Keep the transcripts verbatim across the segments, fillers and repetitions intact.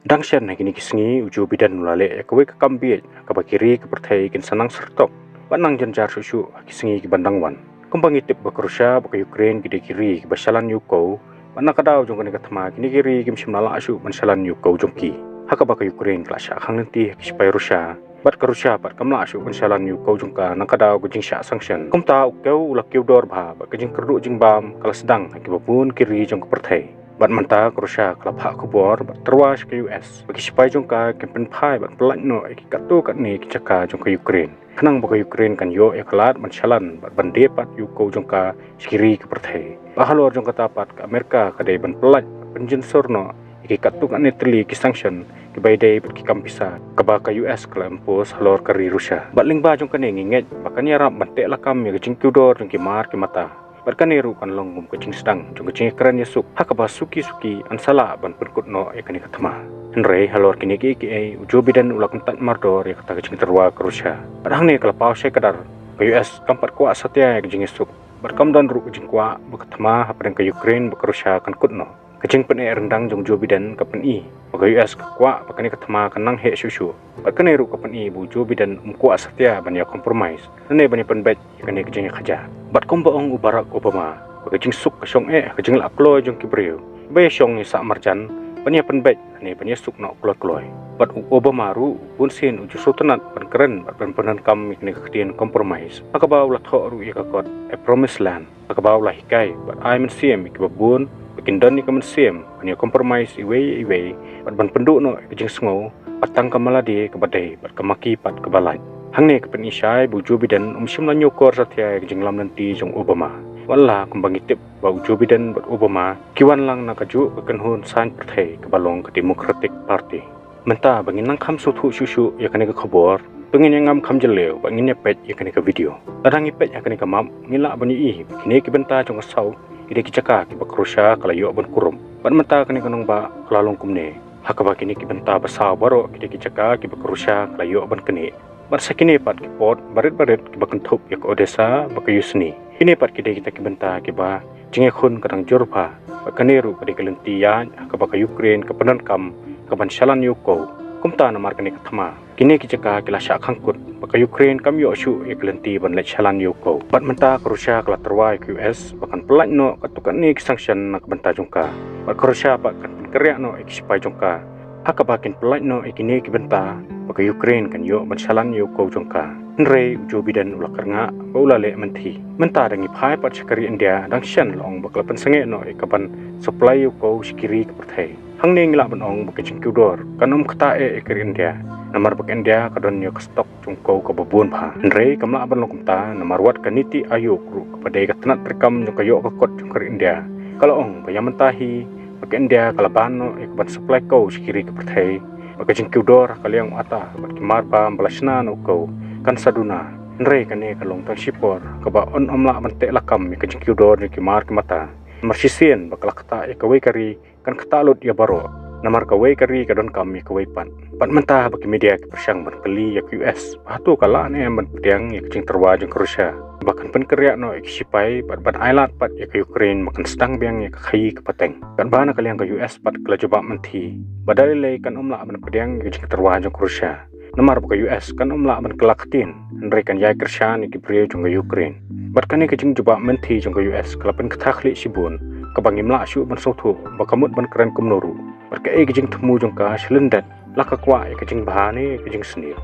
Dang shen ha kine ki sngi u Joe Biden u la leh ïa kawei ka kam bieit ha kaba ki ri ki pyrthei kin sa nang syrtok bad nang jynjar shuh shuh ha ki sngi ki ban dang wan. Kumba ngi tip ba ka Russia bad ka Ukraine ki dei ki ri kiba shalan ïa u kow, bad na ka daw jong kane ka thma kine ki ri kim shym la lah shuh ban shalan ïa u kow jong ki. Ha kaba ka Ukraine ka la shah khang lynti ha ki sipai Russia, bad ka Russia pat kam lah shuh ban shalan ïa u kow jong ka na ka daw ka jingshah sanction. Kumta u kow u la kiew dor bha bad ka jingkyrduh jingbam ka la sdang ha kiba bun ki ri jong ka pyrthei. Bad mynta ka Russia ka la phah khubor bad tyrwa sha ka U S ba ki sipai jong ka kin pynphai bad pyllait noh ïa ki katto katne ki jaka jong ka Ukraine, khnang ba ka Ukraine kan ïoh ïa ka lad ban shalan bad ban die pat ïa u kow jong ka sha ki ri ki pyrthei. Bad halor jong kata pat ka Amerika ka dei ban pyllait bad pynjynsur noh ïa ki katto katne tylli ki sanction kiba ïadei bad ki kam pisa kaba ka U S ka la impose halor ka ri Russia. Bad lyngba jong kane ngi ngeit ba kan ïarap ban teh lakam ïa ka jingkiew dor jong ki mar ki mata. Bad kane ruh kan long kum ka jingsdang jong ka jingïakren ïasuk ha kaba suki suki yn sa lah ban pynkut noh ïa kane ka thma. Hynrei halor kine kiei kiei u Joe Biden u la kyntait mardor ïa kata ka jingtyrwa ka Russia. Bad hangne ka la paw shai kdar, ka U S kam pat kwah satia ïa ka jingïasuk. Bad kam don ruh ka jingkwah ba ka thma hapdeng ka Ukraine bad ka Russia kan kut noh. Ka jingpyneh ryndang jong u Joe Biden ka pyni ba ka U S ka kwah ba kane ka thma kan nang heh shuh shuh. Bad kane ruh ka pyni ba u Joe Biden um kwah satia ban ïa compromise lane ban ïa pynbeit ïa kane ka jingïakhaja. Bad kumba ong u Barack Obama, ba ka jingsuk ka shong eh ha ka jinglah kloi jong ki briew, ba ïa shong ïa sah marjan ban ïa pynbeit lane ban ïa suk noh kloi kloi. Bad u Obama ruh u bun sien u ju sngewtynnat ban kren bad ban pyndonkam ïa kane ka ktien compromise ha kaba u la thoh ruh ïa ka kot A Promised Land, ha kaba u la hikai bad ai mynsiem ïa kiba bun ba kin don ïa ka mynsiem ban ïa compromise iwei ïa iwei bad ban pynduh noh ïa ka jingsngew bad tang ka malade kaba dei bad ka maki pat kaba lait. Hangne ka pyni shai ba u Joe Biden um shym la ñiewkor satia ïa ka jinglam lynti jong u Obama. Wat la kumba ngi tip ba u Joe Biden bad u Obama ki wan lang na kajuh ka kynhun saiñ pyrthei kaba long ka Democratic Party. Mynta ba ngin nang kham sngewthuh shuh shuh ïa kane ka khubor, to ngin ïa ngam kham jylliew bad ngin ïa peit ïa kane ka video. Lada ngi peit ïa kane ka map, ngi lah ban ïohi ba kine ki bynta jong ka South ki dei ki jaka kiba ka Russia ka la ïoh ban kurup. Bad mynta kane ka nongbah ka la long kumne, ha kaba kine ki bynta ba saw baroh ki dei ki jaka kiba ka Russia ka la ïoh ban knieh. Bad sa kine pat ki port barit barit kiba kynthup ïa ka Odessa bad ka Yuzhny, kine pat ki dei kita ki bynta kiba jingïakhun ka dang jur bha. Bad kane ruh ka dei ka lynti ïaid ha kaba ka Ukraine ka pyndonkam ha kaban shalan ïa u kow. Kumta namar kane ka thma, kine ki jaka ki la shah khang kut bad ka Ukraine kam ïoh shuh ïa ka lynti ban leit shalan ïa u kow. Bad mynta ka Russia ka la tyrwa ïa ka U S ba kan pyllait noh katto katne ki sanction na ka bynta jong ka. Bad ka Russia pat kan pynkyrïah noh ïa ki sipai jong ka ha kaba kin pyllait noh ïa kine ki bynta ba ka Ukraine kan ïoh ban shalan ïa u kow jong ka. Hynrei u Joe Biden u la kyrngah bad u la leh mynthi. Mynta da ngi phai pat sha ka ri India, dang shen la ong ba ka la pynsangeh noh ïa kaban supply ïa u kow sha ki ri ka pyrthei. Hangne ngi lah ban ong ba ka jingkiew dor kan ym ktah eh ïa ka ri India, namar ba ka India ka don ïa ka stock jong u kow kaba bun bha. Hynrei kam lah ban long kumta namar wat ka NITI Aayog ruh kaba dei ka tnat treikam jong ka ïoh ka kot jong ka ri India ka la ong ba ïa mynta hi ba ka India ka la ban noh ïa kaban supply kow sha ki ri ka pyrthei. Bad ka jingkiew dor ha ka liang u atta bad ki mar bam ba la shna na u kow kan sa duna. Hynrei kane ka long tang shipor kaba yn ym lah ban teh lakam ïa ka jingkiew dor jong ki mar ki mata. Namar shisien ba ka la ktah ïa kawei ka ri, kan ktah lut ïa baroh, namar kawei ka ri ka donkam ïa kawei pat. Bad mynta haba ki media ki pyrshang ban kylli ïa ka U S ba hato ka lah ne em ban pdiang ïa ka jingtyrwa jong ka Russia ba kan pynkyrïah noh ïa ki sipai bad ban ailad pat ïa ka Ukraine ba kan sdang biang ïa ka khaïi ka pateng. Katba na ka liang ka U S pat ka la jubab mynthi ba da lei lei kan ym lah ban pdiang ïa ka jingtyrwa jong ka Russia, namar ba ka U S kan ym lah ban kylla ktien, hynrei kan ïai kyrshan ïa ki briew jong ka Ukraine. Bad kane ka jingjubab mynthi jong ka U S ka la pynkthah khlieh shibun, kaba ngim lah shuh ban sngewthuh ba ka mut ban kren kumno ruh, bad kaei ka jingthmu jong ka sha lyndet, la ka kwah ïa ka jingbha ne ïa ka jingsniew.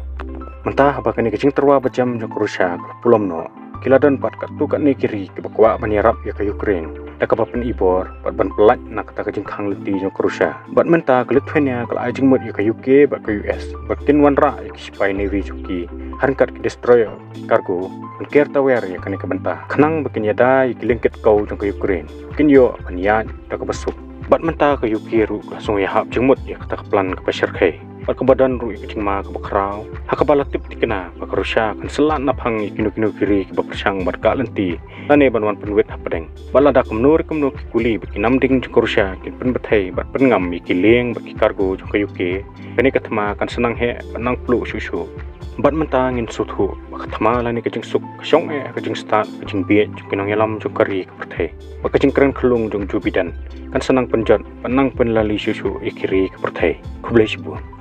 Mynta haba kane ka jingtyrwa ba jem jong ka Russia ka la pulom noh, ki la don pat katto katne ki ri kiba kwah ban ïarap ïa ka Ukraine da kaba pynibor bad ban pyllait na kata ka jingkhang lynti jong ka Russia. Bad mynta ka Lithuania ka la ai jingmut ïa ka U K bad ka U S ba kin wanrah ïa ki sipai navy jong ki ha ryngkat ki destroyer cargo ban ker tawiar ïa kane ka bynta, khnang ba kin ïada ïa ki lyngkit kow jong ka Ukraine, kin ïoh ban ïaid da kaba suk. Bad mynta ka U K ruh ka la sngew ïahap jingmut ïa kata ka plan kaba shyrkhei bad kaba don ruh ïa ka jingma kaba khraw, ha kaba la tip thikna ba ka Russia kan sa lad naphang ïa kino kino ki ri kiba pyrshang ban kah lynti lane ban wan pynwit hapdeng. Bad lada kumno re kumno ki kuli ba ki namding jong ka Russia kin pynbthei bad pynngam ïa ki lieng bad ki cargo jong ka U K, kane ka thma kan sa nang heh bad nang pluh shuh shuh. Bad mynta ngin sngewthuh ba ka thma lane ka jingsuk ka shong eh ha ka jingstad ka jingbieit jong ki nongïalam jong ka ri ka pyrthei. Bad ka jingkren khyllung jong u Joe Biden kan sa nang pynjot bad nang pynlali shuh shuh ïa ki ri ka pyrthei. Khublei shibun.